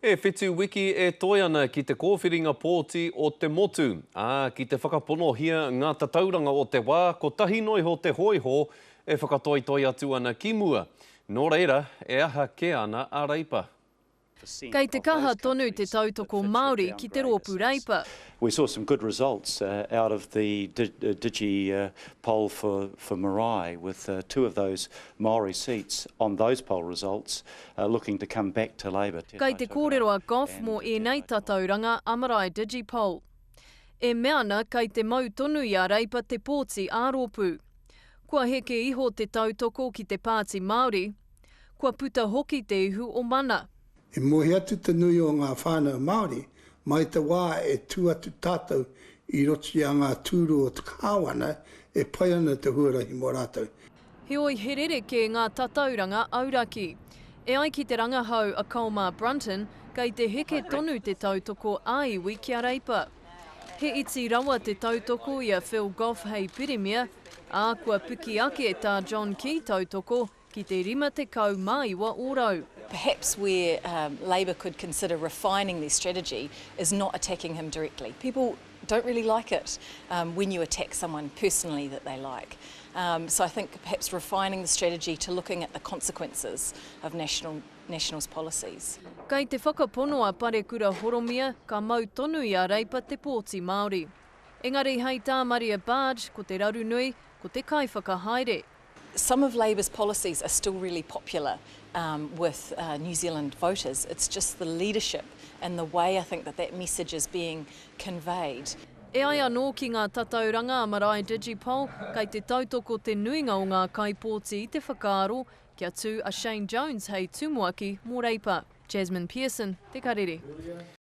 E whitu wiki e toe ana ki te kōwhiringa pōti o te motu, ā, ki te whakaponohia ngā tatauranga o te wā, kotahi noa iho te hōiho e whakatoitoi atu ana ki mua. Nō reira, e aha kē ana a Reipa? Kei te kaha tonu te tautoko Māori ki te Rōpū Reipa. We saw some good results out of the digi poll for Marae with two of those Māori seats on those poll results looking to come back to Labour. Kei te kōrero a Goff mō ēnei tatauranga a Marae Digipoll. E mea ana kei te mau tonu i a Reipa te pōti ā-rōpū. Kua heke iho te tautoko ki te Pāti Māori, kua puta hoki te ihu o Mana. I moe atu te nui o ngā whānau Māori mai te wā e tū atu tātou i roto i a ngā tūru o te Kāwana e pai ana te huarahi mō rātou. Heoi he rerekē ngā tatauranga auraki. E ai ki te rangahau a Colmar Brunton, kei te heke tonu te tautoko ā-iwi ki a Reipa. He iti rawa te tautoko i a Phil Goff hei Pirimia, ā, kua piki ake tā John Key tautoko ki te 59 ōrau. Perhaps where Labour could consider refining their strategy is not attacking him directly. People don't really like it when you attack someone personally that they like. So I think perhaps refining the strategy to looking at the consequences of national, National's policies. Kei te whakapono a Parekura Horomia ka mau tonu i a Reipa te pōti Māori. Engari hei tā Maria Barge, ko te raru nui, ko te kaiwhakahaere. Some of Labour's policies are still really popular with New Zealand voters, it's just the leadership and the way I think that that message is being conveyed. E ai anō ki ngā tatauranga a Marae Digipoll, kei te tautoko te nuinga o ngā kaipōti i te whakaaro kia tū a Shane Jones hei tumuaki mō Reipa. Jasmine Pearson, Te Karere.